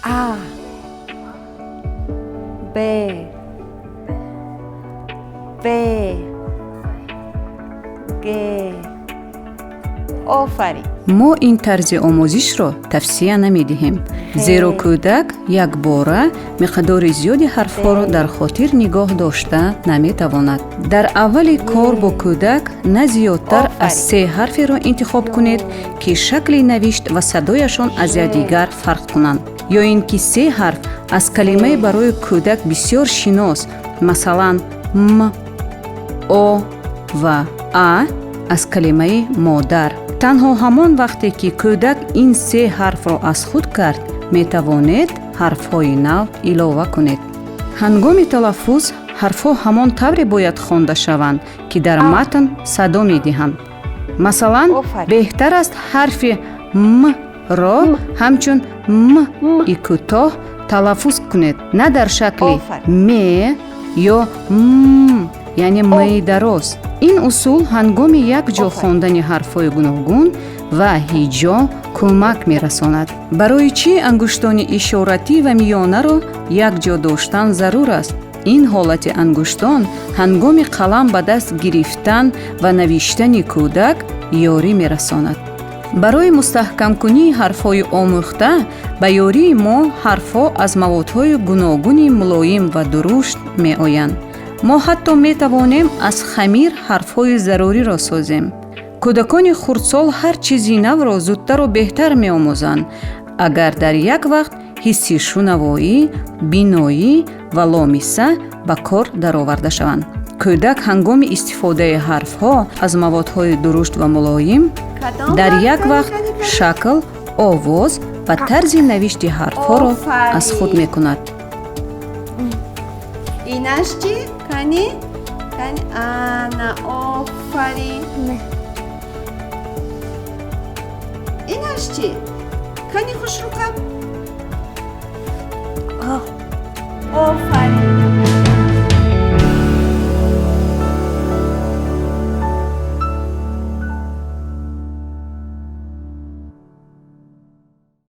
А, Б, В, Г. Офарин. Мо ин тарзи омӯзишро тавсия намедиҳем, зеро кӯдак якбора миқдори зиёди ҳарфҳоро дар хотир нигоҳ дошта наметавонад. Дар аввали кор бо кӯдак на зиёдтар аз се ҳарферо интихоб кунед, ки шакли навишт ва садояшон аз якдигар фарқ кунанд, ё ин ки се ҳарф аз калимаи барои кӯдак бисёр шинос, масалан, м, о ва а аз калимаи модар. Танҳо ҳамон вақте ки кӯдак ин се ҳарфро аз худ кард, метавонед ҳарфҳои нав илова кунед. Ҳангоми талаффуз ҳарфҳо ҳамон тавре бояд хонда шаванд, ки дар матн садо медиҳанд. Масалан, беҳтар аст ҳарфи м ро ҳамчун м и кӯтоҳ талаффуз кунед, на дар шакли ме ё м, яъне ми дароз. Ин усул ҳангоми якҷо хондани ҳарфҳои гуногун ва ҳиҷо кӯмак мерасонад. Барои чӣ ангуштони ишоратӣ ва миёнаро якҷо доштан зарур аст? Ин ҳолати ангуштон ҳангоми қалам ба даст гирифтан ва навиштани кӯдак ёрӣ мерасонад. Барои мустаҳкамкунии ҳарфҳои омӯхта ба ёрии мо ҳарфҳо аз маводҳои гуногуни мулоим ва дурушт меоянд. Мо ҳатто метавонем аз хамир ҳарфҳои заруриро созем. Кӯдакони хурдсол ҳар чизи навро зудтару беҳтар меомӯзанд, агар дар як вақт ҳисси шунавоӣ, биноӣ ва ломиса ба кор дароварда шаванд. Кӯдак ҳангоми истифодаи ҳарфҳо аз маводҳои дурушт ва мулоим дар як вақт шакл, овоз ва тарзи навишти ҳарфҳоро аз худ мекунад. Инаш чӣ? Кани? Кани? Ана, офарин. Инаш чӣ? Кани, хушрӯкам. Офарин.